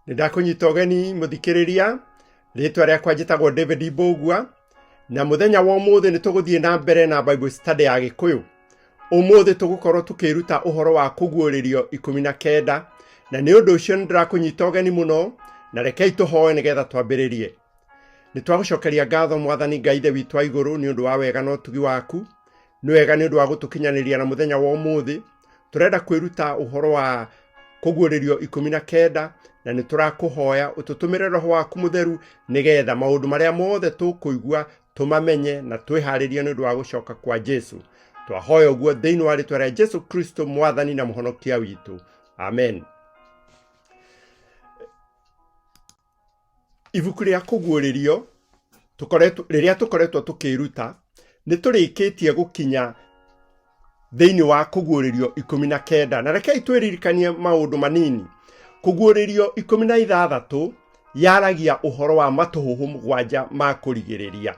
Nĩ ndakũnyita ũgeni mũthikĩrĩria, rĩtwa rĩakwa njĩtagwo David Mbũgua, na mũthenya wa ũmũthĩ nĩ tũgũthiĩ na mbere na Bible study ya Gĩkũyũ. Ũmũthĩ tũgũkorwo tũkĩruta ũhoro wa kũguũrĩrio 19, na nĩ ũndũ ũcio nĩ ndĩrakũnyita ũgeni mũno, na rekei tũhoe nĩgetha twambĩrĩrie. Nĩ twagũcokeria ngatho Mwathani Ngai Ithe witũ wa igũrũ nĩ ũndũ wa wega na ũtugi waku. Nĩ wega nĩ ũndũ wa gũtũkinyanĩria na mũthenya wa ũmũthĩ. Tũrenda kwĩruta ũhoro wa kũguũrĩrio 19 na nĩ tũrakũhoya ũtũtũmĩre roho waku mũtheru nĩgetha maũndũ marĩa mothe tũkũigua tũmamenye na twĩharĩrie nĩ ũndũ wa gũcoka kwa Jesu. Twahoya ũguo thĩinĩ wa rĩtwa rĩa Jesu Kristo mwathani na mũhonokia witũ. Amen. Ibuku rĩa kũguũrĩrio tũkoretwo rĩrĩa tũkoretwo tũkĩruta nĩ tũrĩkĩtie gũkinya thĩinĩ wa kũguũrĩrio 19 na rekei twĩririkanie maũndũ manini. Kũguũrĩrio 16 yaragia ũhoro wa matũhũhũ mũgwanja ma kũrigĩrĩria.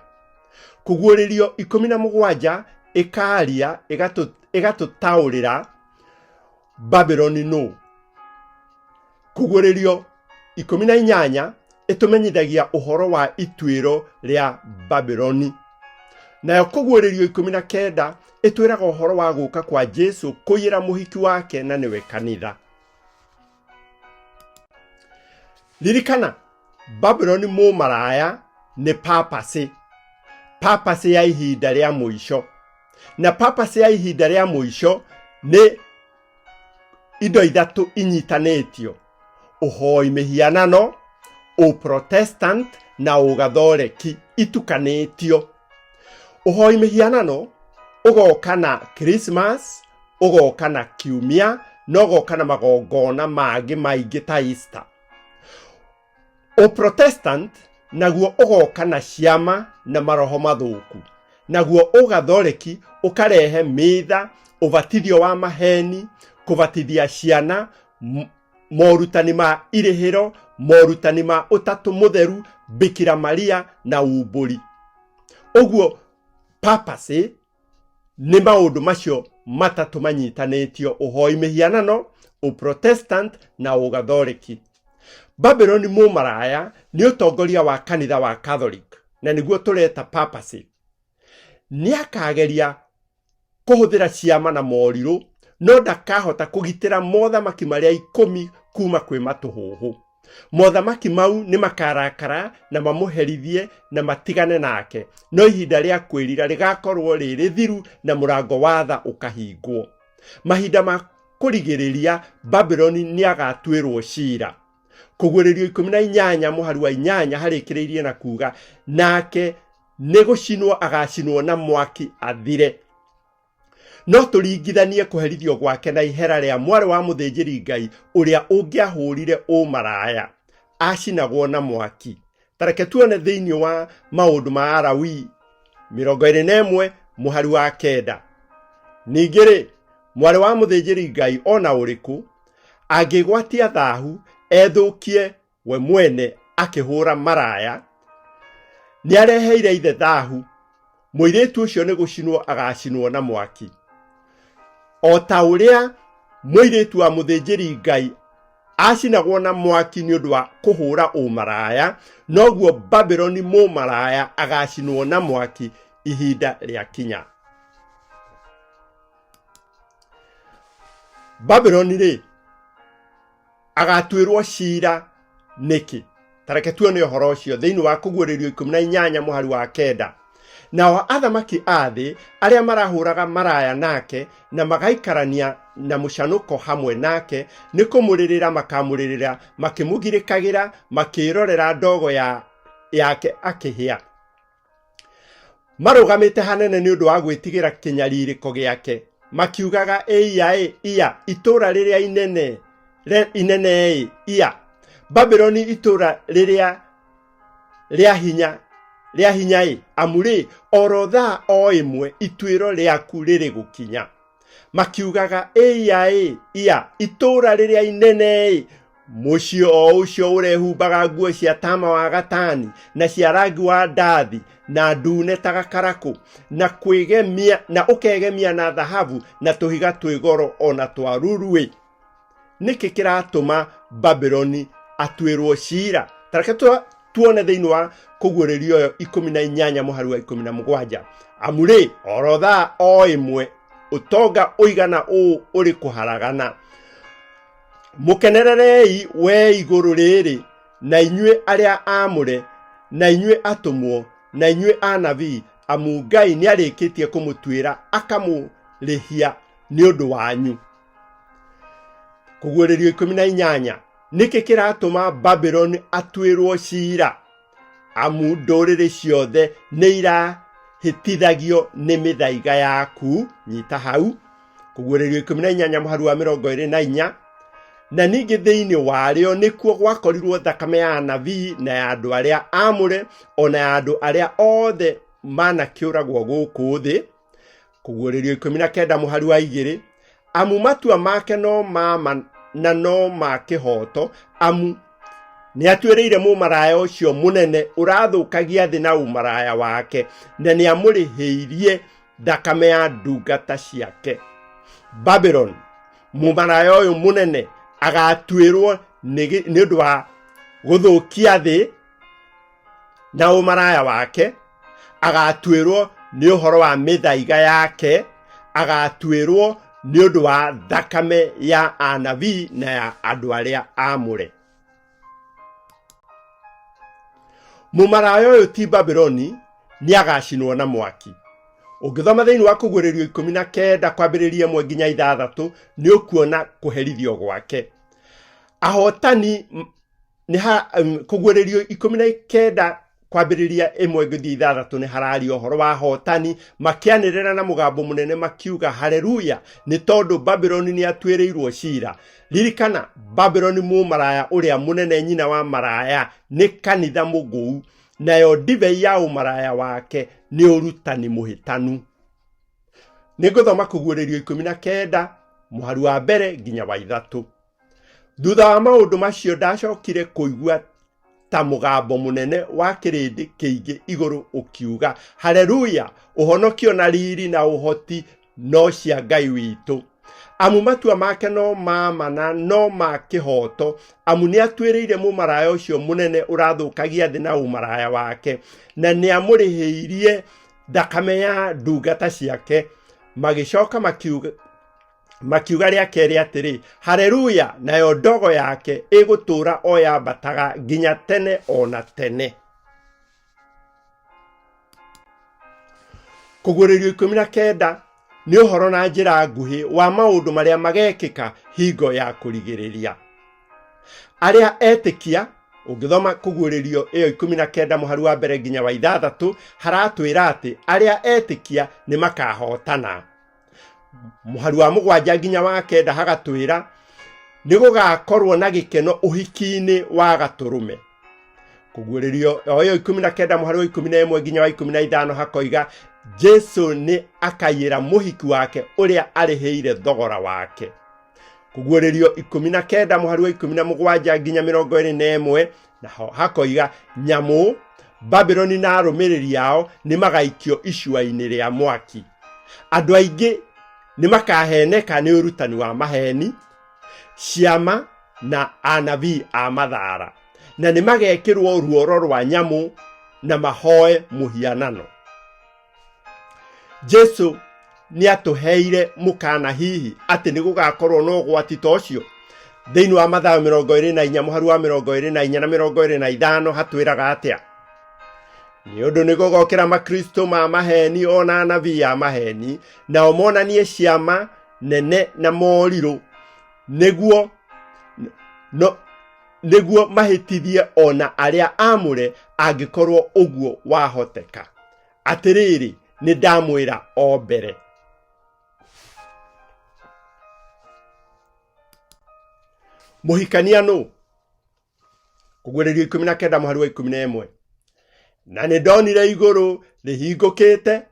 Kũguũrĩrio 17 ĩkaria ĩgatũtaũrĩra Babuloni nũ. Kũguũrĩrio 18 ĩtũmenyithagia ũhoro wa ituĩro rĩa Babuloni. Nayo kũguũrĩrio 19 ĩtwĩraga ũhoro wa gũka kwa Jesu kũiyĩra mũhiki wake na nĩwe kanitha. Ririkana, Babuloni mũmaraya nĩ papasĩ, papasĩ ya ihinda rĩa mũico. Na papasĩ ya ihinda rĩa mũico nĩ indo ithatũ inyitanĩtio: ũhoi mĩhianano, ũprotestant na ũgathoreki itukanĩtio. Ũhoi mĩhianano ũgoka na Christmas, ũgoka na kiumia, na ũgoka na magongona mangĩ maingĩ ta Easter. Ũprotestant naguo ũgoka na ciama na maroho mathũku. Naguo ũgathoreki ũkarehe mitha, ũbatithio wa maheni, kũbatithia ciana, morutani ma irĩhĩro, morutani ma ũtatũ mũtheru, Bikira Maria na umbũri. Ũguo papacy nĩ maũndũ macio matatũ manyitanĩtio: ũhoi mĩhianano, ũprotestant na ũgathoreki. Babuloni mũmaraya nĩ ũtongoria wa kanitha wa Catholic, na nĩguo tũreta papacy. Nĩakageria kũhũthĩra ciama na morirũ, no ndakahota kũgitĩra mothamaki marĩa 10 kuma kwĩ matũhũhũ. Mothamaki mau nĩ makarakara na mamũherithie na matigane nake, no ihinda rĩa kwĩrira rĩgakorwo rĩ rĩthiru na mũrango wa tha ũkahingwo. Mahinda ma kũrigĩrĩria Babuloni nĩagatuĩrwo cira. Kũguũrĩrio 18 mũhari wa 8 harĩkĩrĩirie na kuga, nake nĩ gũcinwo agacinwo na mwaki athire. No tũringithanie kũherithio gwake na ihera rĩa mwarĩ wa mũthĩnjĩri Ngai ũrĩa ũngĩahũrire ũmaraya, acinagwo na mwaki. Ta reke tuone thĩinĩ wa maũndũ ma Alawii 21 mũhari wa 9. Ningĩ-rĩ, mwarĩ wa mũthĩnjĩri Ngai o na ũrĩkũ angĩgwatia thahu ethũkie we mwene akĩhũra maraya, nĩareheire ithe thahu, mũirĩtu ũcio nĩ gũcinwo agacinwo na mwaki. O ta ũrĩa mũirĩtu wa mũthĩnjĩri Ngai acinagwo na mwaki nĩ ũndũ wa kũhũra ũmaraya, noguo Babuloni mũmaraya agacinwo na mwaki ihinda rĩakinya. Babuloni rĩ, agatuĩrwo cira nĩkĩ? Ta reke tuone ũhoro ũcio thĩinĩ wa kũguũrĩrio 18 mũhari wa 9. Nao athamaki a thĩ arĩa marahũraga maraya nake na magaikarania na mũcanũko hamwe nake nĩ kũmũrĩrĩra makamũrĩrĩra, makĩmũgirĩkagĩra, makĩĩrorera ndogo yake akĩhĩa. Marũgamĩte hanene nĩ ũndũ wa gwĩtigĩra kĩnyarirĩko gĩake, makiugaga, ĩiya-ĩ, iya, itũũra rĩrĩa inene, inene-ĩ, iya, Babuloni itũũra rĩrĩa rĩa hinya, rĩa hinya-ĩ, amu-rĩ, oro thaa o ĩmwe ituĩro rĩaku rĩrĩ gũkinya. Makiugaga, ĩiya-ĩ, iya, itũũra rĩrĩa inene-ĩ, mũciĩ o ũcio ũrehumbaga nguo cia tama wa gatani na cia rangi wa ndathi na ndune ta gakarakũ, na kwĩgemia, na ũkegemia na thahabu na tũhiga twĩ goro o na twa ruruĩ. Nĩkĩ kĩratũma Babuloni atuĩrwo cira? Tareke tuone thĩinĩ wa kũguũrĩrio ĩyo 18 mũhari wa 17. Amu rĩ, oro thaa o ĩmwe ũtonga ũigana ũũ ũrĩ kũharagana. Mũkenererei we igũrũ rĩrĩ, na inyuĩ arĩa aamũre, na inyuĩ atũmwo, na inyuĩ anabii, amu Ngai nĩarĩkĩtie kũmũtuĩra akamũrĩhia nĩ ũndũ wanyu. Kũguũrĩrio 18. Nĩkĩ kĩratũma Babuloni atuĩrwo ciira? Amu ndũrĩrĩ ciothe nĩ irahĩtithagio nĩ mĩthaiga yaku. Nyita hau. Kũguũrĩrio 18 mũhari wa 24. Na ningĩ thĩinĩ warĩo nĩkuo gwakorirwo thakame ya anabii na ya andũ arĩa aamũre, o na ya andũ arĩa othe manakĩũragwo gũkũ thĩ. Kũguũrĩrio 19 mũhari wa 2. Amu matua make no ma ma na no ma kĩhooto, amu nĩatuĩrĩire mũmaraya ũcio mũnene ũrathũkagia thĩ na ũmaraya wake, na nĩamũrĩhĩirie thakame ya ndungata ciake. Babylon, mũmaraya ũyũ mũnene agatuĩrwo nĩ ũndũ wa gũthũkia thĩ na ũmaraya wake, agatuĩrwo nĩ ũhoro wa mĩthaiga yake, agatuĩrwo nĩ ũndũ wa thakame ya anabii na ya andũ arĩa aamũre. Mũmaraya ũyũ ti Babuloni nĩ agacinwo na mwaki. Ũngĩthoma thĩinĩ wa Kũguũrĩrio 19 kwambĩrĩria 1 nginya 6 nĩ ũkuona kũherithio gwake. Ahotani nĩ ha Kũguũrĩrio 19 kwambĩrĩria 1 gũthiĩ 6 nĩ hararia ũhoro wa ahotani makĩanĩrĩra na mũgambo mũnene makiuga haleluya, nĩ tondũ Babuloni nĩ atuĩrĩirwo cira. Ririkana, Babuloni mũmaraya ũrĩa mũnene, nyina wa maraya, nĩ kanitha mũgũu, nayo ndibei ya ũmaraya wake nĩ ũrutani mũhĩtanu. Nĩ ngũthoma Kũguũrĩrio 19 mũhari wa 1 nginya wa 3. Thutha wa maũndũ macio ndacokire kũigua ta mũgambo mũnene wa kĩrĩndĩ kĩingĩ igũrũ ũkiuga, haleluya, ũhonokio na riri na ũhoti no cia Ngai witũ. Amu matua make no ma ma na no ma kĩhooto, amu nĩatuĩrĩire mũmaraya ũcio mũnene ũrathũkagia thĩ na ũmaraya wake, na nĩamũrĩhĩirie thakame ya ndungata ciake. Magĩcoka makiuga rĩa kerĩ atĩrĩ, haleluya, nayo ndogo yake ĩgũtũũra o yambataga nginya tene o na tene. Kũguũrĩrio 19 nĩ ũhoro na njĩra nguhĩ wa maũndũ marĩa magekĩka hingo ya kũrigĩrĩria. Arĩa etĩkia, ũngĩthoma Kũguũrĩrio ĩyo 19 mũhari wa 1 nginya wa 6, haratwĩra atĩ arĩa etĩkia nĩ makahotana. Mũhari wa 7 nginya wa 9 hagatwĩra nĩ gũgakorwo na gĩkeno ũhiki-inĩ wa Gatũrũme. Kũguũrĩrio o ĩyo 19 mũhari wa 11 nginya wa 15 hakoiga Jesu nĩ akaiyĩra mũhiki wake ũrĩa arĩhĩire thogora wake. Kũguũrĩrio 19 mũhari wa 17 nginya 21 naho hakoiga nyamũ Babuloni na arũmĩrĩri ao nĩ magaikio icua-inĩ rĩa mwaki. Andũ aingĩ nĩ makaheneka nĩ ũrutani wa maheni, ciama na anabii a mathara, na nĩ magekĩrwo ruoro rwa nyamũ na mahoe mũhianano. Jesu nĩ atũheire mũkana hihi atĩ nĩ gũgakorwo na ũgwati ta ũcio. Thĩinĩ wa Mathayo 24 mũhari wa 24 na 25 hatwĩraga atĩa? Nĩ ũndũ nĩ gũgokĩra makristo ma maheni o na anabii a maheni, nao monanie ciama nene na morirũ, nĩguo mahĩtithie o na arĩa aamũre, angĩkorwo ũguo wahoteka. Atĩrĩrĩ, nĩ ndamwĩra o mbere. Mũhikania nũ? Kũguũrĩrio 19 mũhari wa 11. Na nĩ ndonire igũrũ rĩhingũkĩte,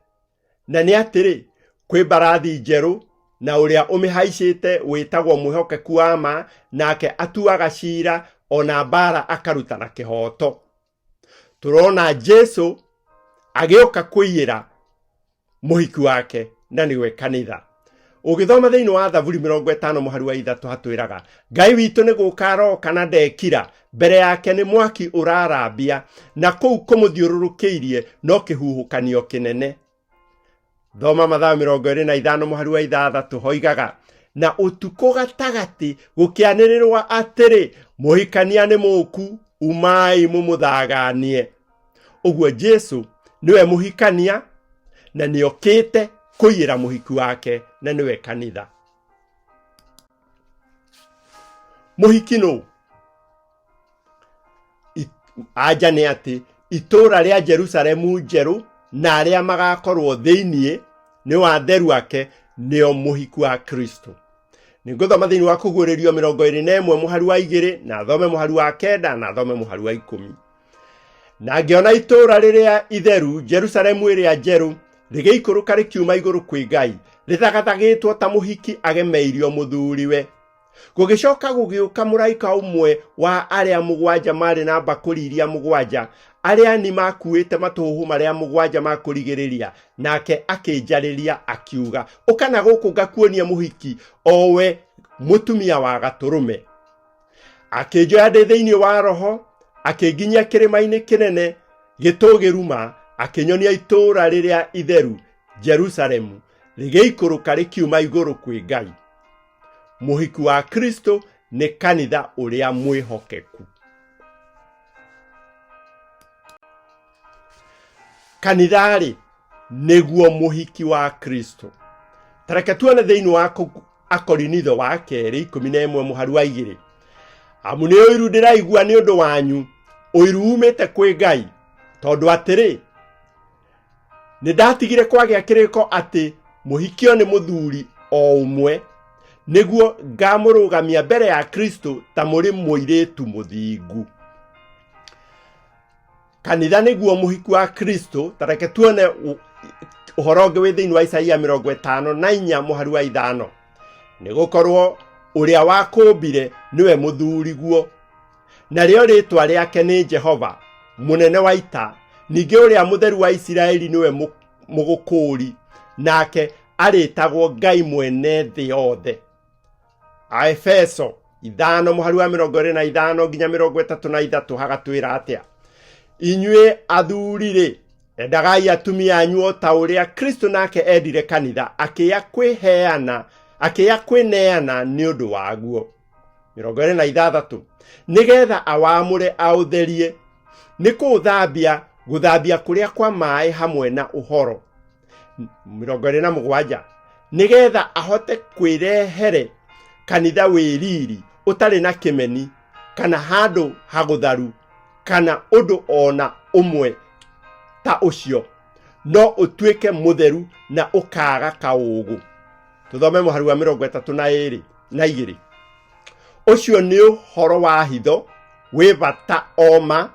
na nĩ atĩrĩ, kwĩ mbarathi njerũ, na ũrĩa ũmĩhaicĩte wĩtagwo mwĩhokeku wa ma, nake atuaga cira o na mbaara akaruta na kĩhooto. Tũrona Jesu agĩũka kũiyĩra mũhiki wake, na nĩwe kanitha. Ũgĩthoma thĩinĩ wa Thaburi 50 mũhari wa 3 hatwĩraga, Ngai witũ nĩ gũka aroka na ndekira, mbere yake nĩ mwaki ũrarambia, na kũu kũmũthiũrũrũkĩirie no kĩhuhũkanio kĩnene. Thoma Mathayo 25 mũhari wa 6 hoigaga, na ũtukũ gatagatĩ gũkĩanĩrĩrwo atĩrĩ, mũhikania nĩ mũũku, umai mũmũthaganie. Ũguo Jesu nĩwe mũhikania na nĩokĩte kũiyĩra mũhiki wake na nĩwe kanitha. Mũhiki nũ? Anja nĩ atĩ itũũra rĩa Jerusalemu njerũ na arĩa magakorwo thĩiniĩ nĩ watheru ake nĩo mũhiki wa Kristo. Nĩ ngũthoma thĩinĩ wa Kũguũrĩrio 21 mũhari wa 2 na thome mũhari wa 9 na thome mũhari wa 10. Na ngĩona itũũra rĩrĩa itheru, Jerusalemu ĩrĩa njerũ, rĩgĩikũrũka rĩkiuma igũrũ kwĩ Ngai, rĩthagathagĩtwo ta mũhiki agemeirio mũthuriwe. Gũgĩcoka gũgĩũka mũraika ũmwe wa arĩa 7 maarĩ na mbakũri iria 7, arĩa ani makuĩte matũhũhũ marĩa 7 ma kũrigĩrĩria, nake akĩnjarĩria akiuga, ũka na gũkũ ngakuonie mũhiki, o we mũtumia wa Gatũrũme. Akĩnjoya ndĩ thĩinĩ wa roho, akĩnginyia kĩrĩma-inĩ kĩnene gĩtũũgĩru ma, akĩnyonia itũũra rĩrĩa itheru, Jerusalemu, rĩgĩikũrũka rĩkiuma igũrũ kwĩ Ngai. Mũhiki wa Kristo nĩ kanitha ũrĩa mwĩhokeku. Kanitha-rĩ, nĩguo mũhiki wa Kristo. Ta reke tuone thĩinĩ wa Akorinitho wa kerĩ 11 mũhari wa 2. Amu nĩ ũiru ndĩraigua nĩ ũndũ wanyu, ũiru umĩte kwĩ Ngai, tondũ atĩrĩ, nĩ ndatigire kwagĩa kĩrĩko atĩ mũhikio nĩ mũthuri o ũmwe, nĩguo ngamũrũgamia mbere ya Kristo ta mũrĩ mũirĩtu mũthingu. Kanitha nĩguo mũhiki wa Kristo. Ta reke tuone ũhoro ũngĩ wĩ thĩinĩ wa Isaia 54 mũhari wa 5. Nĩ gũkorwo ũrĩa wakũmbire nĩwe mũthuriguo, narĩo rĩĩtwa rĩake nĩ Jehova mũnene wa ita, ningĩ ũrĩa mũtheru wa Isiraeli nĩwe mũgũkũũri, nake arĩtagwo Ngai mwene thĩ yothe. Aefeso 5 mũhari wa 25 nginya 33 hagatwĩra atĩa? Inyuĩ athuri-rĩ, endagai atumia anyu o ta ũrĩa Kristo nake endire kanitha, akĩya kwĩheana, akĩya kwĩneana nĩ ũndũ waguo. 26 nĩgetha awamũre aũtherie, nĩ kũũthambia gũthambia kũrĩa kwa maĩ hamwe na ũhoro. 27 nĩgetha ahote kwĩrehere kanitha wĩ riri ũtarĩ na kĩmeni kana handũ hagũtharu kana ũndũ ona ũmwe ta ũcio, no ũtuĩke mũtheru na ũkaaga kaũũgũ. Tũthome mũhari wa 32 na 2. Ũcio nĩ ũhoro wa hitho wĩ bata oma,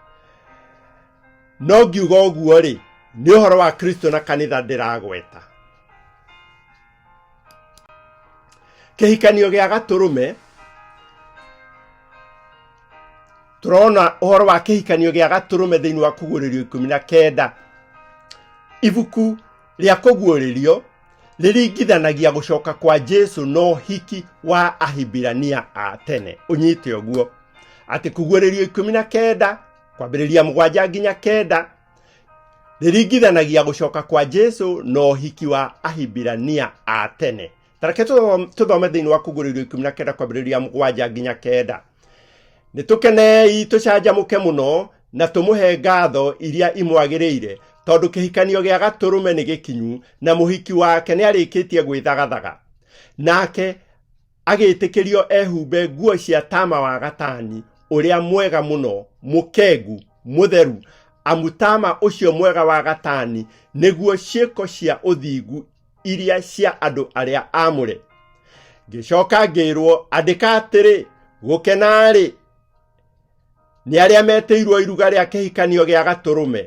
no ngiuga ũguo rĩ, nĩ ũhoro wa Kristo na kanitha ndĩragweta. Kĩhikanio gĩa Gatũrũme, tũrona ũhoro wa kĩhikanio gĩa Gatũrũme thĩinĩ wa Kũguũrĩrio 19. Ibuku rĩa Kũguũrĩrio rĩringithanagia gũcoka kwa Jesu na ũhiki wa Ahibirania a tene. Ũnyite ũguo atĩ Kũguũrĩrio 19 kwambĩrĩria 7 nginya 9 rĩringithanagia gũcoka kwa Jesu na ũhiki wa Ahibirania a tene. Ta reke tũthome thĩinĩ wa Kũguũrĩrio 19 kwambĩrĩria 7 nginya 9. Nĩ tũkenei tũcanjamũke mũno na tũmũhe ngatho iria imwagĩrĩire, tondũ kĩhikanio gĩa Gatũrũme nĩ gĩkinyu na mũhiki wake nĩ arĩkĩtie gwĩthagathaga. Nake agĩtĩkĩrio ehumbe nguo cia tama wa gatani ũrĩa mwega mũno, mũkengu, mũtheru, amu tama ũcio mwega wa gatani nĩguo ciĩko cia ũthingu iria cia andũ arĩa aamũre. Ngĩcoka ngĩrwo, andĩka atĩrĩ, gũkena-rĩ nĩ arĩa metĩirwo iruga rĩa kĩhikanio gĩa Gatũrũme.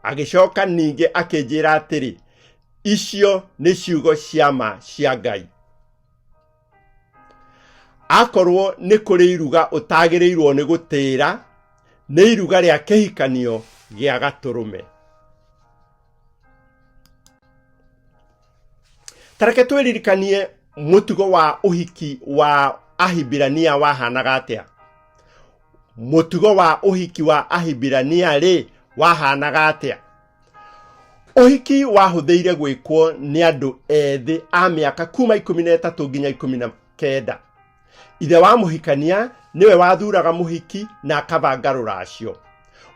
Agĩcoka ningĩ akĩnjĩra atĩrĩ, icio nĩ ciugo cia ma cia Ngai. Akorwo nĩ kũrĩ iruga ũtagĩrĩirwo nĩ gũtĩĩra, nĩ iruga rĩa kĩhikanio gĩa Gatũrũme. Ta reke twĩririkanie Mũtugo wa ũhiki wa Ahibirania wahanaga atĩa? Mũtugo wa ũhiki wa Ahibirania rĩ wahanaga atĩa? Ũhiki wahũthĩire gwĩkwo nĩ andũ ethĩ a mĩaka kuma 13 nginya 19. Ithe wa mũhikania nĩwe wathuraga mũhiki na akabanga rũracio.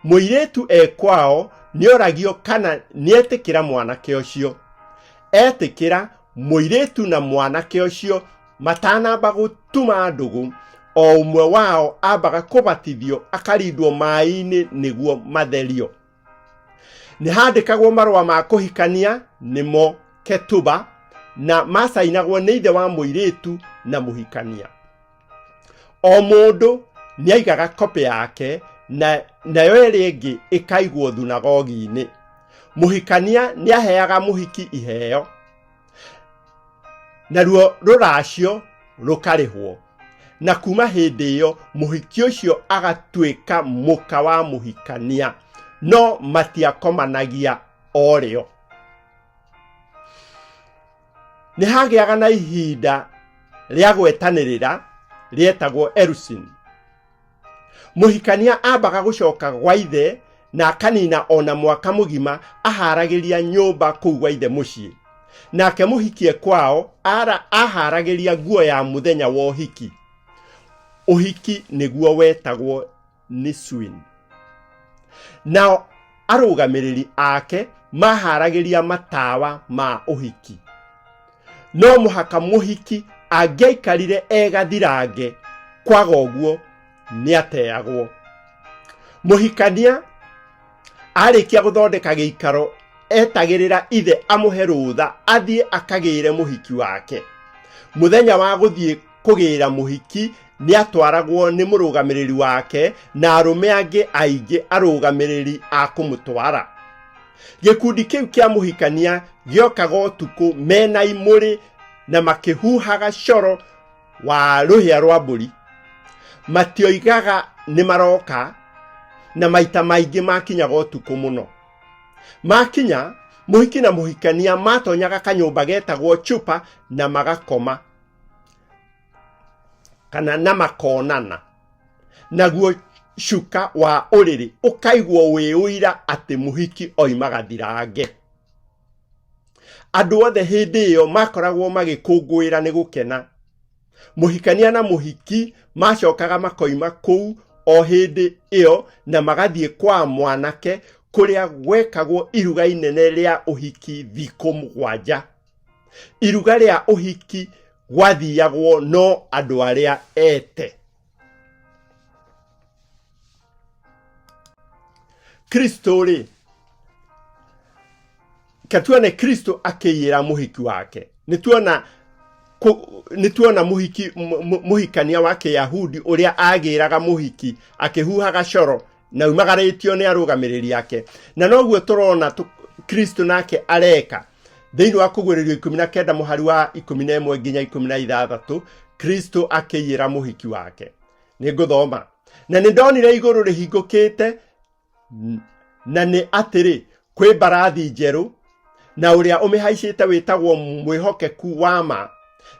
Mũirĩtu e kwao nĩoragio kana nĩetĩkĩra mwanake ũcio. Etĩkĩra, mũirĩtu na mwanake ũcio matanamba gũtuma ndũgũ, o ũmwe wao ambaga kũbatithio akarindwo maĩ-inĩ nĩguo matherio. Nĩ handĩkagwo marũa ma kũhikania nĩmo ketuba na macainagwo nĩ ithe wa mũirĩtu na mũhikania. O mũndũ nĩ aigaga kopĩ yake na nayo ĩrĩa ĩngĩ ĩkaigwo thunagogi-inĩ. Mũhikania nĩ aheaga mũhiki iheo naruo rũracio rũkarĩhwo na kuma hĩndĩ ĩyo mũhiki ũcio agatuĩka mũka wa mũhikania no matiakomanagia o rĩo. Nĩ hagĩaga na ihinda rĩa gwetanĩrĩra rĩetagwo erusin. Mũhikania ambaga gũcoka gwa ithe na akanina ona mwaka mũgima aharagĩria nyũmba kũu gwa ithe mũciĩ. Nake mũhikie kwao ara aharagĩria nguo ya mũthenya wa ũhiki. Ũhiki nĩguo wetagwo Niswin. Nao arũgamĩrĩri ake maharagĩria matawa ma ũhiki. No mũhaka mũhiki angĩaikarire e gathirange, kwaga ũguo nĩateagwo. Mũhikania arĩkia gũthondeka gĩikaro etagĩrĩra ithe amũhe rũtha athiĩ akagĩre mũhiki wake. Mũthenya wa gũthiĩ kũgĩra mũhiki nĩatwaragwo nĩ mũrũgamĩrĩri wake na arũme angĩ aingĩ arũgamĩrĩri a kũmũtwara. Gĩkundi kĩu kĩa mũhikania gĩokaga ũtukũ mena imũrĩ na makĩhuhaga coro wa rũhĩa rwa mbũri. Matioigaga nĩ maroka na maita maingĩ makinyaga ũtukũ mũno. Makinya, mũhiki na mũhikania matonyaga kanyũmba getagwo chupa na magakoma kana na makonana. Naguo cuka wa ũrĩrĩ ũkaigwo wĩ ũira atĩ mũhiki oima gathirange. Andũ othe hĩndĩ ĩyo makoragwo magĩkũngũĩra nĩ gũkena. Mũhikania na mũhiki macokaga makoima kũu o hĩndĩ ĩyo na magathiĩ kwa mwanake kũrĩa gwekagwo iruga inene rĩa ũhiki thikũ 7. Iruga rĩa ũhiki gwathiagwo no andũ arĩa ete. Kristo rĩ, ke tuone Kristo akĩiyĩra mũhiki wake. Nĩ tuona nĩ tuona mũhiki mũhikania wa Kĩyahudi ũrĩa agĩraga mũhiki akĩhuhaga coro na umagarĩtio nĩ arũgamĩrĩri ake. Na noguo tũrona Kristo nake areka thĩinĩ wa kũguũrĩrio 19 mũhari wa 11 nginya 16, Kristo akĩiyĩra mũhiki wake. Nĩ ngũthoma. Na nĩ ndonire igũrũ rĩhingũkĩte, na nĩ atĩrĩ, kwĩ mbarathi njerũ, na ũrĩa ũmĩhaicĩte wĩtagwo mwĩhokeku wa ma,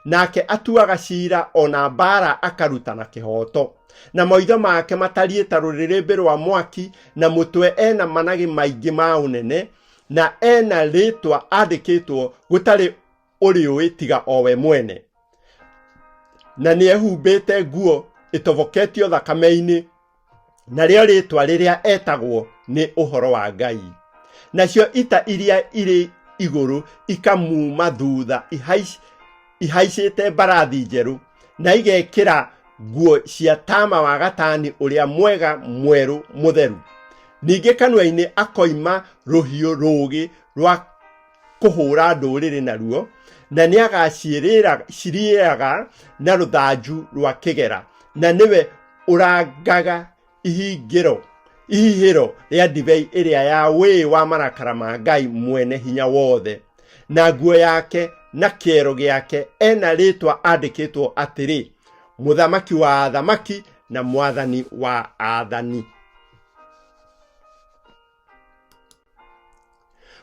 nake atuaga cira ona mbaara akaruta na kĩhooto. Na maitho make matariĩ ta rũrĩrĩmbĩ rwa mwaki, na mũtwe ena managĩ maingĩ ma ũnene, na ena rĩtwa andĩkĩtwo gũtarĩ ũrĩũĩ tiga o we mwene. Na nĩehumbĩte nguo ĩtoboketio thakame-inĩ, narĩo rĩtwa rĩrĩa etagwo nĩ Ũhoro wa Ngai. Nacio ita iria irĩ igũrũ ikamuma thutha ihaicĩte mbarathi njerũ, na igekĩra nguo cia tama wa gatani ũrĩa mwega mwerũ mũtheru. Ningĩ kanua-inĩ akoima rũhiũ rũũgĩ rwa kũhũra ndũrĩrĩ naruo, na nĩagacirĩaga na rũthanju rwa kĩgera, na nĩwe ũrangaga ihihĩro rĩa ndibei ĩrĩa ya wĩĩ wa marakara ma Ngai mwene hinya wothe. Na nguo yake na kĩero gĩake ena rĩtwa andĩkĩtwo atĩrĩ, Mũthamaki wa athamaki na Mwathani wa athani.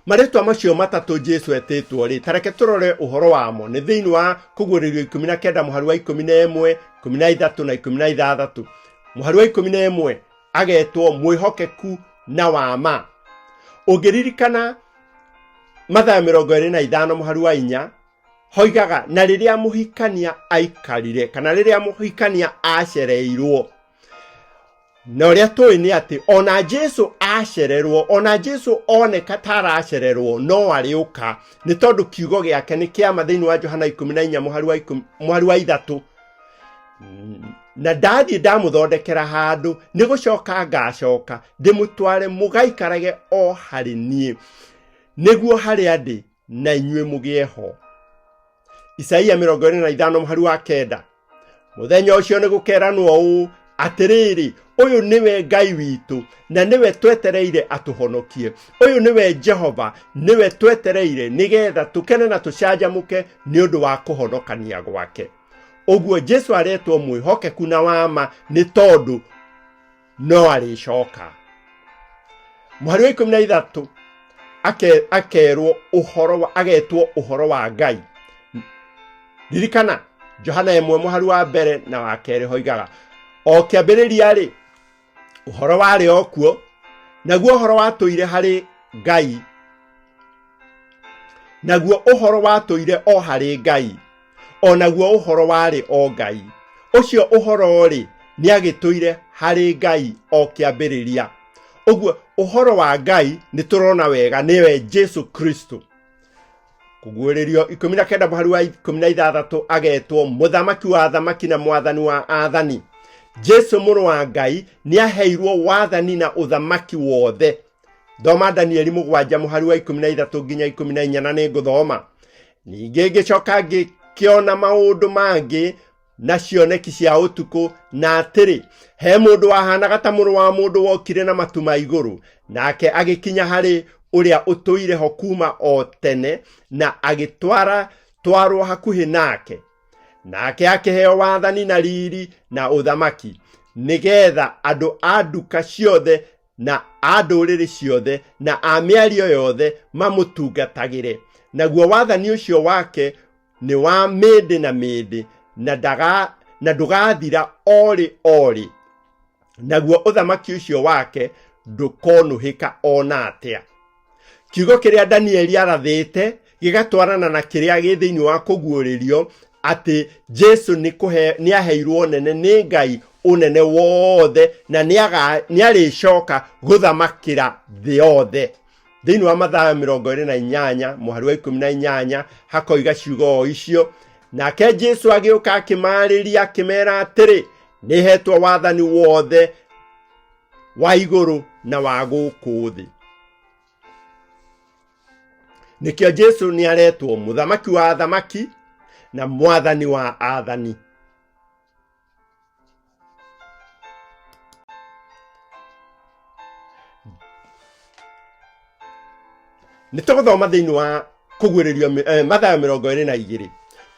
Marĩtwa macio matatũ Jesu etĩtwo rĩ, ta reke tũrore ũhoro wamo. Nĩ thĩinĩ wa Kũguũrĩrio 19 mũhari wa 11, 13 na 16. Mũhari wa 11 agetwo mwĩhokeku na wa ma. Ũngĩririkana Mathayo 25 mũhari wa 4 hoigaga na rĩrĩa mũhikania aikarire kana rĩrĩa mũhikania acereirwo. Na ũrĩa tũĩ nĩ atĩ ona Jesu acererwo, ona Jesu oneka ta aracererwo, no arĩũka, nĩ tondũ kiugo gĩake nĩ kĩama thĩinĩ wa Johana 14 mũhari wa 3. Na ndathiĩ ndamũthondekera handũ, nĩ gũcoka ngacoka ndĩmũtware mũgaikarage o harĩ niĩ, nĩguo harĩa ndĩ na inyuĩ mũgĩe ho. Isaia 45 mũhari wa 9. Mũthenya ũcio nĩ gũkeranwo ũũ, atĩrĩrĩ, ũyũ nĩwe Ngai witũ, na nĩwe twetereire atũhonokie. Ũyũ nĩwe Jehova, nĩwe twetereire, nĩgetha tũkene na tũcanjamũke nĩ ũndũ wa kũhonokania gwake. Ũguo Jesu aretwo mwĩhokeku na wa ma nĩ tondũ no arĩcoka. Mũhari wa 13 akerwo ũhoro wa, agetwo ũhoro wa Ngai. Ririkana Johana 1 mũhari wa mbere na wa kerĩ hoigaga o kĩambĩrĩria rĩ ũhoro warĩ o kuo, naguo ũhoro watũire harĩ Ngai, naguo ũhoro watũire o harĩ Ngai, o naguo ũhoro warĩ o Ngai. Ũcio ũhoro-rĩ, nĩagĩtũire harĩ Ngai o kĩambĩrĩria. Ũguo ũhoro wa Ngai nĩ tũrona wega nĩwe Jesu Kristo. Kũguũrĩrio 19 mũhari wa 16 agetwo mũthamaki wa athamaki na mwathani wa athani. Jesu mũrũ wa Ngai nĩaheirwo wathani na ũthamaki wothe. Thoma Danieli 7 mũhari wa 13 nginya 14 na nĩngũthoma. Ningĩ ngĩcoka ngĩkĩona maũndũ mangĩ na cioneki cia ũtukũ, na atĩrĩ, he mũndũ wahanaga ta mũrũ wa mũndũ wokire na matu ma igũrũ, nake agĩkinya harĩ ũrĩa ũtũire ho kuuma o tene, na agĩtwara twarwo hakuhĩ nake. Nake akĩheo wathani na riri na ũthamaki, nĩgetha andũ a nduka ciothe na a ndũrĩrĩ ciothe na a mĩario yothe mamũtungatagĩre. Naguo wathani ũcio wake nĩ wa mĩndĩ na mĩndĩ, na ndũgathira o rĩ o rĩ, naguo ũthamaki ũcio wake ndũkonũhĩka o na atĩa. Kiugo kĩrĩa Danieli arathĩte gĩgatwarana na kĩrĩa gĩ thĩinĩ wa kũguũrĩrio atĩ Jesu nĩ aheirwo ũnene nĩ Ngai, ũnene wothe, na nĩarĩcoka gũthamakĩra thĩ yothe. Thĩinĩ wa Mathayo 28 mũhari wa 18 hakoiga ciugo o icio, nake Jesu agĩũka akĩmaarĩria akĩmera atĩrĩ, nĩhetwo wathani wothe wa igũrũ na wa gũkũ thĩ. Nĩkĩo Jesu nĩ aretwo mũthamaki wa athamaki na mwathani wa athani. Nĩ tũgũthoma thĩinĩ wa kũguũrĩrio Mathayo 22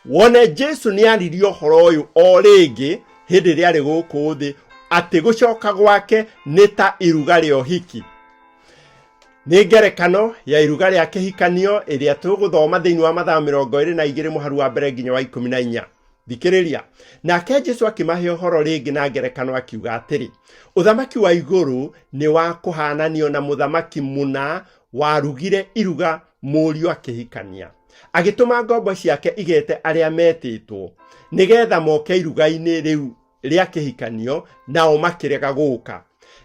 wone Jesu nĩ aririe ũhoro ũyũ o rĩngĩ hĩndĩ ĩrĩa arĩ gũkũ thĩ, atĩ gũcoka gwake nĩ ta iruga rĩa ũhiki. Nĩ ngerekano ya iruga rĩa kĩhikanio ĩrĩa tũgũthoma thĩinĩ wa Mathayo 22 mũharu wa mbere nginya wa 14. Thikĩrĩria. Nake Jesu akĩmahe ũhoro rĩngĩ na ngerekano akiuga atĩrĩ, ũthamaki wa igũrũ nĩ wa kũhaananio na mũthamaki mũna warugire iruga mũriũ akĩhikania. Agĩtũma ngombo ciake igete arĩa metĩtwo, nĩgetha moke iruga-inĩ rĩu rĩa kĩhikanio, nao makĩrega gũka.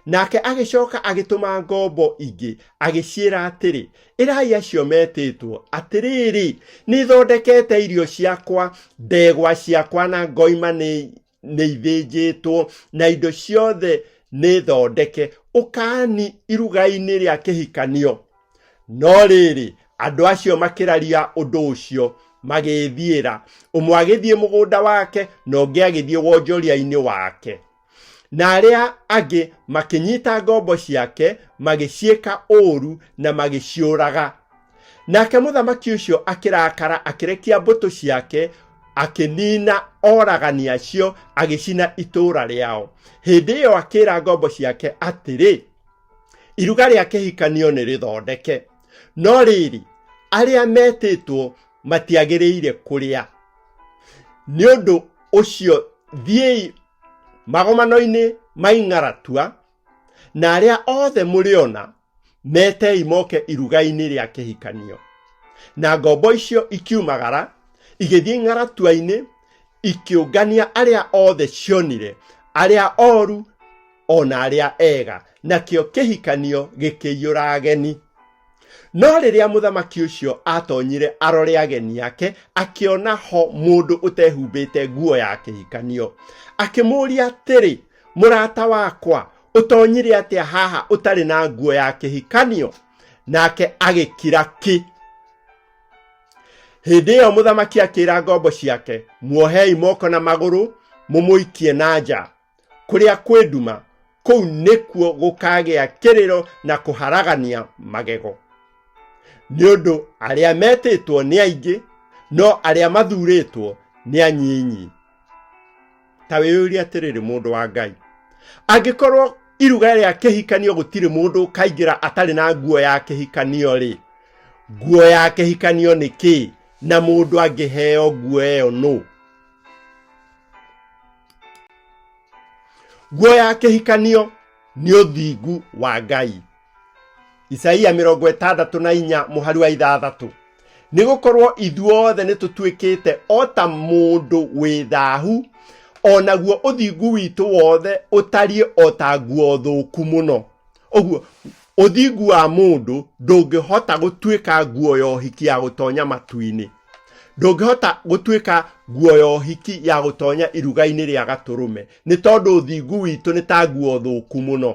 Nake agĩcoka agĩtũma ngombo ingĩ, agĩciĩra atĩrĩ, ĩrai acio metĩtwo, atĩrĩrĩ, nĩthondekete irio ciakwa, ndegwa ciakwa na ngoima nĩ ithĩnjĩtwo, na indo ciothe nĩ thondeke, ũkani iruga-inĩ rĩa kĩhikanio. No rĩrĩ, andũ acio makĩraria ũndũ ũcio, magĩĩthiĩra, ũmwe agĩthiĩ mũgũnda wake, na ũngĩ agĩthiĩ wonjoria-inĩ wake. Na arĩa angĩ makĩnyita ngombo ciake, magĩciĩka ũũru na magĩciũraga. Nake mũthamaki ũcio akĩrakara, akĩrekia mbũtũ ciake, akĩniina oragani acio, agĩcina itũũra rĩao. Hĩndĩ ĩyo akĩĩra ngombo ciake atĩrĩ, iruga rĩa kĩhikanio nĩ rĩthondeke, No rĩrĩ, arĩa metĩtwo matiagĩrĩire kũrĩa. Nĩ ũndũ ũcio thiĩi magomano-inĩ ma ing'aratua, na arĩa othe mũrĩona metei moke iruga-inĩ rĩa kĩhikanio. Na ngombo icio ikiumagara, igĩthiĩ ing'aratua-inĩ, ikĩũngania arĩa othe cionire, arĩa oru o na arĩa ega, nakĩo kĩhikanio gĩkĩiyũra ageni. No rĩrĩa mũthamaki ũcio aatonyire arore ageni ake, akĩona ho mũndũ ũtehumbĩte nguo ya kĩhikanio. Akĩmũũria atĩrĩ, Mũrata wakwa, ũtonyire atĩa haha ũtarĩ na nguo ya kĩhikanio? Nake agĩkira ki. Hĩndĩ ĩyo mũthamaki akĩĩra ngombo ciake, Muohei moko na magũrũ, mũmũikie na nja kũrĩa kwĩ nduma, kũu nĩkuo gũkagĩa kĩrĩro na kũharagania magego. Nĩ ũndũ arĩa metĩtwo nĩ aingĩ, no arĩa mathuurĩtwo nĩ anyinyi. Ta wĩyũrie atĩrĩrĩ, mũndũ wa Ngai, angĩkorwo iruga rĩa kĩhikanio gũtirĩ mũndũ ũkaingĩra atarĩ na nguo ya kĩhikanio-rĩ, nguo ya kĩhikanio nĩ kĩĩ, na mũndũ angĩheo nguo ĩyo nũ? Nguo ya kĩhikanio nĩ ũthingu wa Ngai. Isaia 64 mũhari wa 6. Nĩ gũkorwo ithuothe nĩ tũtuĩkĩte o ta mũndũ wĩ thahu, o naguo ũthingu witũ wothe ũtariĩ o ta nguo thũku mũno. Ũguo ũthingu wa mũndũ ndũngĩhota gũtuĩka nguo ya ũhiki ya gũtonya matu-inĩ. Ndũngĩhota gũtuĩka nguo ya ũhiki ya gũtonya iruga-inĩ rĩa gatũrũme, nĩ tondũ ũthingu witũ nĩ ta nguo thũku mũno.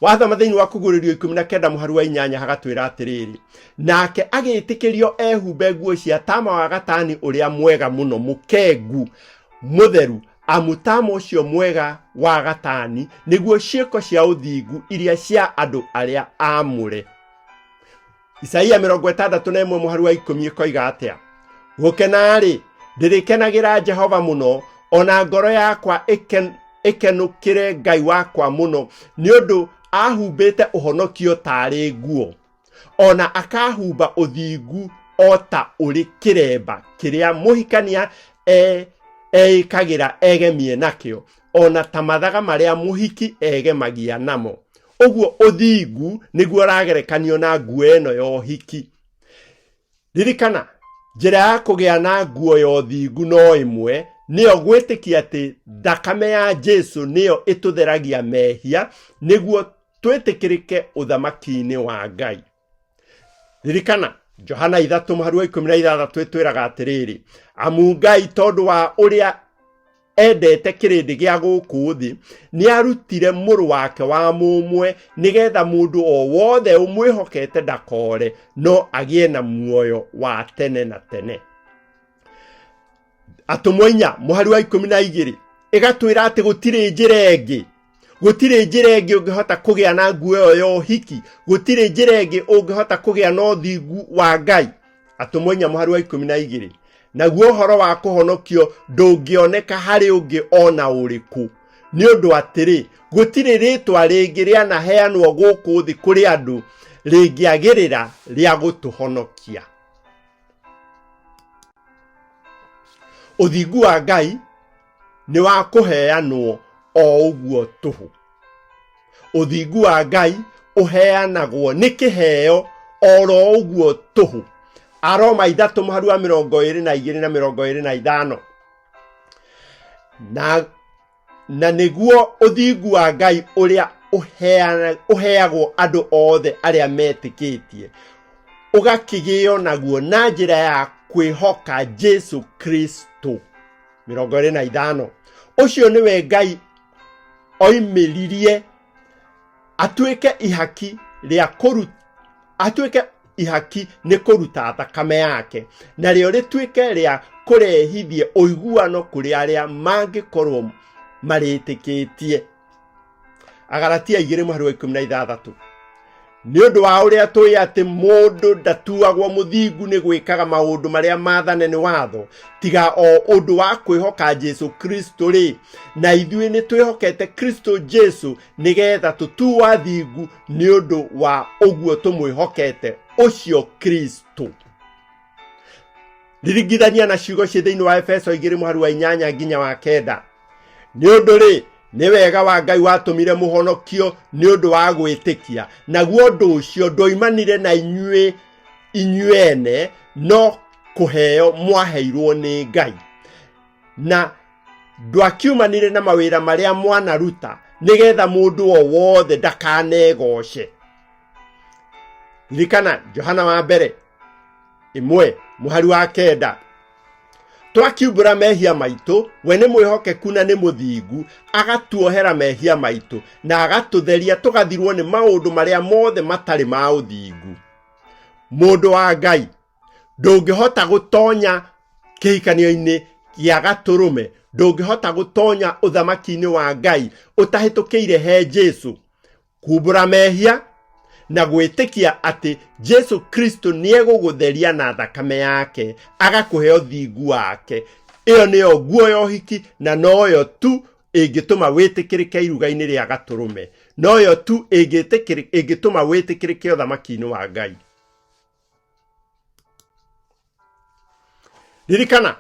Wathoma thĩinĩ wa Kũguũrĩrio 19 mũhari wa 8 hagatwĩra atĩrĩrĩ, nake agĩĩtĩkĩrio ehumbe nguo cia tama wa gatani ũrĩa mwega mũno mũkengu mũtheru, amu tama ũcio mwega wa gatani nĩguo ciĩko cia ũthingu iria cia andũ arĩa aamũre. Isaia 61 mũhari wa 10 ĩkoiga atĩa? Gũkena-rĩ, ndĩrĩkenagĩra Jehova mũno, o na ngoro yakwa ĩkenũkĩre Ngai wakwa mũno, nĩ ũndũ ahumbĩte ũhonokio taarĩ nguo, o na akahumba ũthingu o ta ũrĩ kĩremba kĩrĩa mũhikania eĩkagĩra egemie nakĩo, o na ta mathaga marĩa mũhiki egemagia namo. Ũguo ũthingu nĩguo ũragerekanio na nguo ĩno ya ũhiki. Ririkana, njĩra ya kũgĩa na nguo ya ũthingu no ĩmwe, nĩyo gwĩtĩkia atĩ thakame ya Jesu nĩyo ĩtũtheragia mehia nĩguo twĩtĩkĩrĩke ũthamaki-inĩ wa Ngai. Ririkana, Johana 3 mũhari wa 16 ĩtwĩraga atĩrĩrĩ, amu Ngai tondũ wa ũrĩa endete kĩrĩndĩ gĩa gũkũ thĩ, nĩarutire mũrũ wake wa mũmwe, nĩgetha mũndũ o wothe ũmwĩhokete ndakore, no agĩe na muoyo wa tene na tene. Atũmwo 4 mũhari wa 12 ĩgatwĩra atĩ gũtirĩ njĩra ĩngĩ, gũtirĩ njĩra ĩngĩ ũngĩhota kũgĩa na nguo ĩyo ya ũhiki, gũtirĩ njĩra ĩngĩ ũngĩhota kũgĩa na ũthingu wa Ngai. Atũmwo 4 mũhari wa 12, naguo ũhoro wa kũhonokio ndũngĩoneka harĩ ũngĩ o na ũrĩkũ, nĩ ũndũ atĩrĩ, gũtirĩ rĩĩtwa rĩngĩ rĩanaheanwo gũkũ thĩ kũrĩ andũ rĩngĩagĩrĩra rĩa gũtũhonokia. Ũthingu wa Ngai nĩ wa kũheanwo o ũguo tũhũ. Ũthingu wa Ngai ũheanagwo nĩ kĩheo oro ũguo tũhũ. Aroma 3 mũhari wa 22 na 25. Na nĩguo ũthingu wa Ngai ũrĩa ũheagwo andũ othe arĩa metĩkĩtie ũgakĩgĩo naguo na njĩra ya kwĩhoka Jesu Kristo. 25. Ũcio nĩwe Ngai oimĩririe atuĩke ihaki rĩa kũruta, atuĩke ihaki nĩ kũruta thakame yake, narĩo rĩtuĩke rĩa kũrehithie ũiguano kũrĩ arĩa mangĩkorwo marĩtĩkĩtie. Agalatia 2 mũhari wa 16. Nĩ ũndũ wa ũrĩa tũĩ atĩ mũndũ ndatuagwo mũthingu nĩ gwĩkaga maũndũ marĩa maathane nĩ watho, tiga o ũndũ wa kwĩhoka Jesu Kristo-rĩ, na ithuĩ nĩ twĩhokete Kristo Jesu nĩgetha tũtuo athingu nĩ ũndũ wa ũguo tũmwĩhokete ũcio Kristo. Ririgithania na ciugo ciĩ thĩinĩ wa Efeso 2 mũhari wa 8 nginya wa 9. Nĩ ũndũ-rĩ, nĩ wega wa Ngai watũmire mũhonokio nĩ ũndũ wa gwĩtĩkia, naguo ũndũ ũcio ndwoimanire na inyuĩ inyuene, no kũheo mwaheirwo nĩ Ngai. Na ndwakiumanire na mawĩra marĩa mwanaruta, nĩgetha mũndũ o wothe ndakanegoce. Ririkana Johana wa mbere 1 mũhari wa 9. Twakiumbũra mehia maitũ, we nĩ mwĩhokeku na nĩ mũthingu, agatuohera mehia maitũ na agatũtheria tũgathirwo nĩ maũndũ marĩa mothe matarĩ ma ũthingu. Mũndũ wa Ngai, ndũngĩhota gũtonya kĩhikanio-inĩ gĩa gatũrũme, ndũngĩhota gũtonya ũthamaki-inĩ wa Ngai ũtahĩtũkĩire he Jesu. Kumbũra mehia na gwĩtĩkia atĩ Jesu Kristo nĩegũgũtheria na thakame yake agakũhe ũthingu wake. Ĩyo nĩyo nguo ya ũhiki na noyo tu ĩngĩtũma wĩtĩkĩrĩke iruga-inĩ rĩa gatũrũme, noyo tu ĩngĩtũma wĩtĩkĩrĩke ũthamaki-inĩ wa Ngai. Ririkana,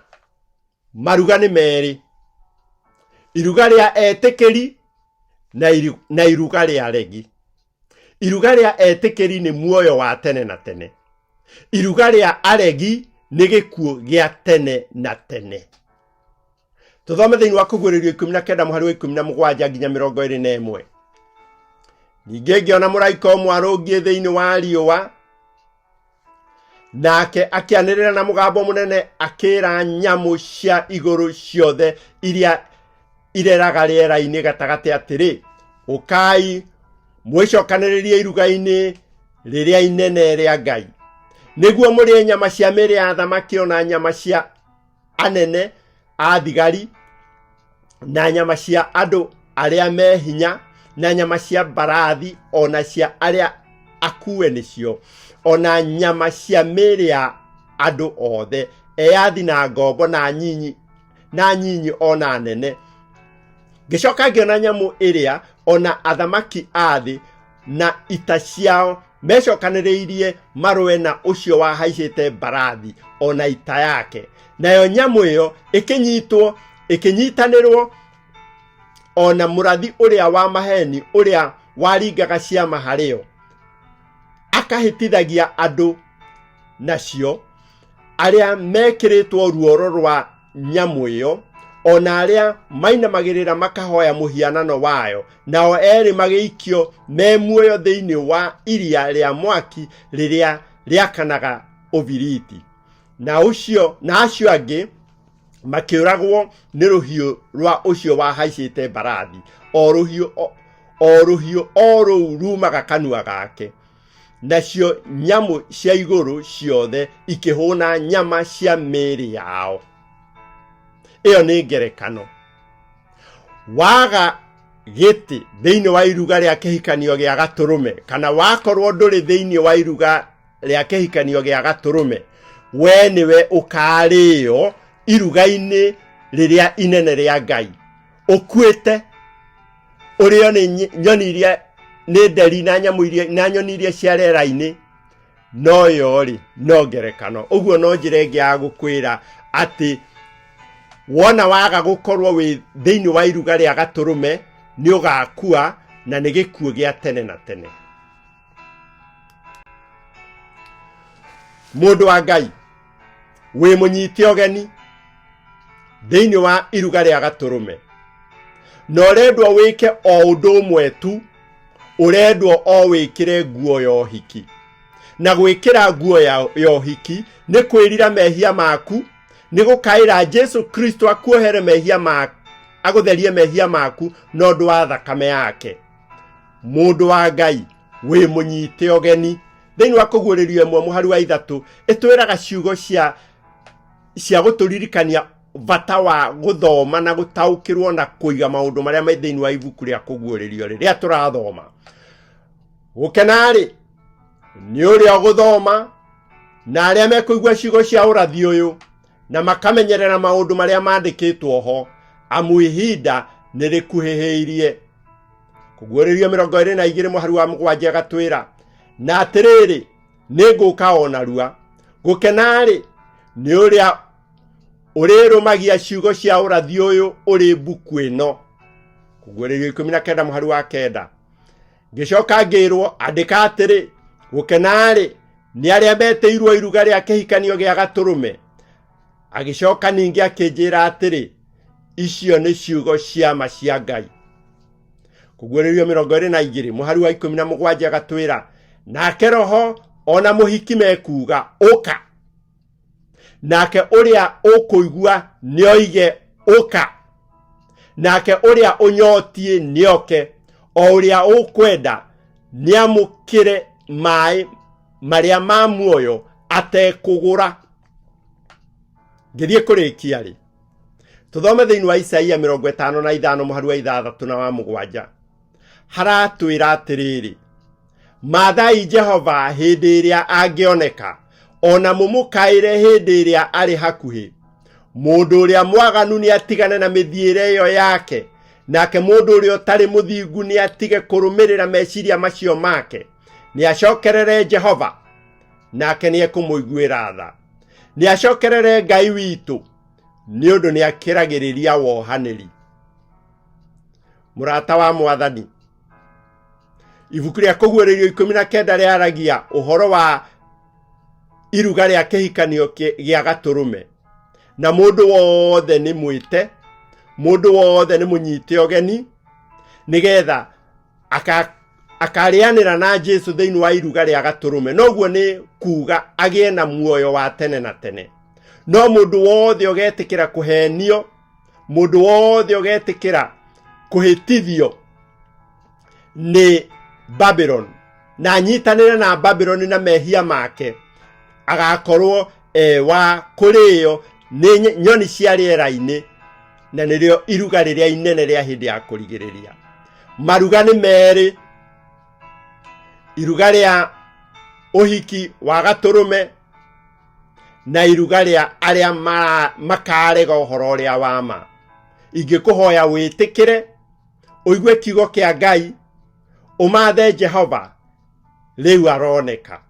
maruga nĩ merĩ, iruga rĩa etĩkĩri na iruga rĩa aregi. Iruga rĩa etĩkĩri nĩ muoyo wa tene na tene, iruga rĩa aregi nĩ gĩkuũ gĩa tene na tene. Tũthome thĩinĩ wa Kũguũrĩrio 19 mũhari wa 17 nginya 21. Ningĩ ngĩona mũraika ũmwe arũngiĩ thĩinĩ wa riũa, nake akĩanĩrĩra na mũgambo mũnene akĩra nyamũ cia igũrũ ciothe iria ireraga rĩera-inĩ gatagatĩ atĩrĩ, ũkai mwĩcokanĩrĩrie iruga-inĩ rĩrĩa inene rĩa Ngai, nĩguo mũrĩe nyama cia mĩĩrĩ ya athamaki o na nyama cia anene a thigari na nyama cia andũ arĩa me hinya na nyama cia mbarathi o na cia arĩa akue nĩcio, o na nyama cia mĩĩrĩ ya andũ othe, eyathi na ngombo na nyinyi na nyinyi o na nene. Ngĩcoka ngĩona nyamũ ĩrĩa o na athamaki a thĩ na ita ciao mecokanĩrĩirie marũe na ũcio wahaicĩte mbarathi o na ita yake. Nayo nyamũ ĩyo ĩkĩnyitwo, ĩkĩnyitanĩrwo o na mũrathi ũrĩa wa maheni ũrĩa waringaga ciama harĩ yo, akahĩtithagia andũ nacio, arĩa mekĩrĩtwo ruoro rwa nyamũ ĩyo, o na arĩa mainamagĩrĩra makahoya mũhianano wayo, nao erĩ magĩikio me muoyo thĩinĩ wa iria rĩa mwaki rĩrĩa rĩakanaga ũbiriti. Na ũcio na acio angĩ makĩũragwo nĩ rũhiũ rwa ũcio wahaicĩte mbarathi, o rũhiũ o rũhiũ o rũu rumaga kanua gake. Nacio nyamũ cia igũrũ ciothe ikĩhũna nyama cia mĩĩrĩ yao. Ĩyo nĩ ngerekano. Waga gĩtĩ thĩinĩ wa iruga rĩa kĩhikanio gĩa gatũrũme, kana wakorwo ndũrĩ thĩinĩ wa iruga rĩa kĩhikanio gĩa gatũrũme, we nĩwe ũkarĩo iruga-inĩ rĩrĩa inene rĩa Ngai. Ũkuĩte, ũrĩo nĩ nyoni iria nĩ nderi na nyamũ iria na nyoni iria cia rĩera-inĩ, no yo-rĩ no ngerekano. Ũguo no njĩra ĩngĩ ya gũkwĩra atĩ wona waga gũkorwo wĩ thĩinĩ wa iruga rĩa gatũrũme nĩ ũgakua na nĩ gĩkuũ gĩa tene na tene. Mũndũ wa Ngai wĩ mũnyite ũgeni thĩinĩ wa iruga rĩa gatũrũme, na ũrendwo wĩke o ũndũ ũmwe tu, ũrendwo o wĩkĩre nguo ya ũhiki. Na gwĩkĩra nguo ya ũhiki nĩ kwĩrira mehia maku, nĩ gũkaĩra Jesu Kristo akuohere mehia maku, agũtherie mehia maku na ũndũ wa thakame yake. Mũndũ wa Ngai wĩ mũnyite ũgeni thĩinĩ wa Kũguũrĩrio 1 mũhari wa 3 ĩtwĩraga ciugo cia gũtũririkania bata wa gũthoma na gũtaũkĩrwo na kũiga maũndũ marĩa me thĩinĩ wa ibuku rĩa Kũguũrĩrio rĩrĩa tũrathoma. Gũkena-rĩ Nĩ ũrĩa ũgũthoma na arĩa mekũigua ciugo cia ũrathi ũyũ na makamenyerera maũndũ marĩa mandĩkĩtwo ho, amu ihinda nĩ rĩkuhĩhĩirie. Kũguũrĩrio 22 mũhari wa 7 agatwĩra, na atĩrĩrĩ, nĩ ngũka o narua. Gũkena-rĩ, nĩ ũrĩa ũrĩrũmagia ciugo cia ũrathi ũyũ ũrĩ mbuku ĩno. Kũguũrĩrio 19 mũhari wa 9. Ngĩcoka ngĩrwo, andĩka atĩrĩ, gũkena-rĩ, nĩ arĩa metĩirwo iruga rĩa kĩhikanio gĩa Gatũrũme. Agĩcoka ningĩ akĩnjĩra atĩrĩ, icio nĩ ciugo cia ma cia Ngai. Kũguũrĩrio 22 mũhari wa 17 agatwĩra, nake Roho ona mũhiki mekuuga, ũka. Nake ũrĩa ũkũigua nĩoige, ũka. Nake ũrĩa ũnyotiĩ nĩoke, o ũrĩa ũkwenda nĩamũkĩre maĩ marĩa ma muoyo atekũgũra. Ngĩthiĩ kũrĩkia rĩ, tũthome thĩinĩ wa Isaia 55 mũhari wa 6 na wa 7. Haratwĩra atĩrĩrĩ, mathai Jehova hĩndĩ ĩrĩa angĩoneka, o na mũmũkaĩre hĩndĩ ĩrĩa arĩ hakuhĩ. Mũndũ ũrĩa mwaganu nĩatigane na mĩthiĩre ĩyo yake, nake mũndũ ũrĩa ũtarĩ mũthingu nĩatige kũrũmĩrĩra meciria macio make. Nĩacokerere Jehova, nake nĩekũmũiguĩra tha. Nĩacokerere Ngai witũ, nĩ ũndũ nĩakĩragĩrĩria wohanĩri. Mũrata wa Mwathani, ibuku rĩa Kũguũrĩrio 19 rĩaragia ũhoro wa iruga rĩa kĩhikanio gĩa Gatũrũme, na mũndũ wothe nĩ mwĩte, mũndũ wothe nĩ mũnyite ũgeni, nĩgetha akarĩanĩra na Jesu thĩinĩ wa iruga rĩa Gatũrũme. Noguo nĩ kuga agĩe na muoyo wa tene na tene. No mũndũ wothe ũgetĩkĩra kũhenio, mũndũ wothe ũgetĩkĩra kũhĩtithio nĩ Babylon na anyitanĩre na Babylon na mehia make, agakorwo wa kũrĩo nĩ nyoni cia rĩera-inĩ, na nĩrĩo iruga rĩrĩa inene rĩa hĩndĩ ya kũrigĩrĩria. Maruga nĩ merĩ, iruga rĩa ũhiki wa Gatũrũme na iruga rĩa arĩa makarega ũhoro ũrĩa wa ma. Ingĩkũhoya wĩtĩkĩre, ũigue kiugo kĩa Ngai, ũmathe Jehova, rĩu aroneka.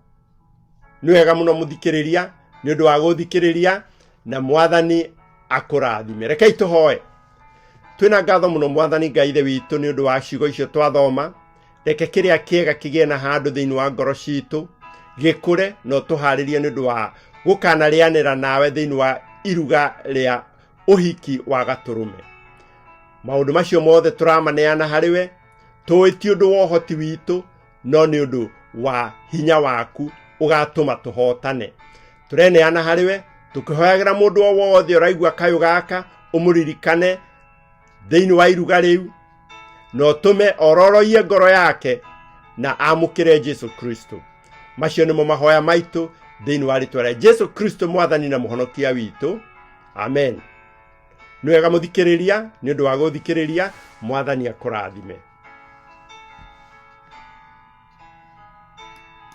Nĩ wega mũno mũthikĩrĩria, nĩ ũndũ wa gũthikĩrĩria, na Mwathani akũrathime. Rekei tũhoe. Twĩna ngatho mũno Mwathani Ngai Ithe witũ nĩ ũndũ wa ciugo icio twathoma. Reke kĩrĩa kĩega kĩgĩe na handũ thĩinĩ wa ngoro citũ, gĩkũre na ũtũharĩrie nĩ ũndũ wa gũkanarĩanĩra nawe thĩinĩ wa iruga rĩa ũhiki wa Gatũrũme. Maũndũ macio mothe tũramaneana harĩ we, tũĩ ti ũndũ wa ũhoti witũ, no nĩ ũndũ wa hinya waku ũgatũma tũhotane. Tũreneana harĩ we, tũkĩhoyagĩra mũndũ o wothe ũraigua kayũ gaka, ũmũririkane thĩinĩ wa iruga rĩu, na ũtũme ororoiye ngoro yake na amũkĩre Jesu Kristo. Macio nĩmo mahoya maitũ thĩinĩ wa rĩtwa rĩa Jesu Kristo, Mwathani na Mũhonokia witũ. Amen. Nĩ wega mũthikĩrĩria, nĩ ũndũ wa gũthikĩrĩria. Mwathani akũrathime.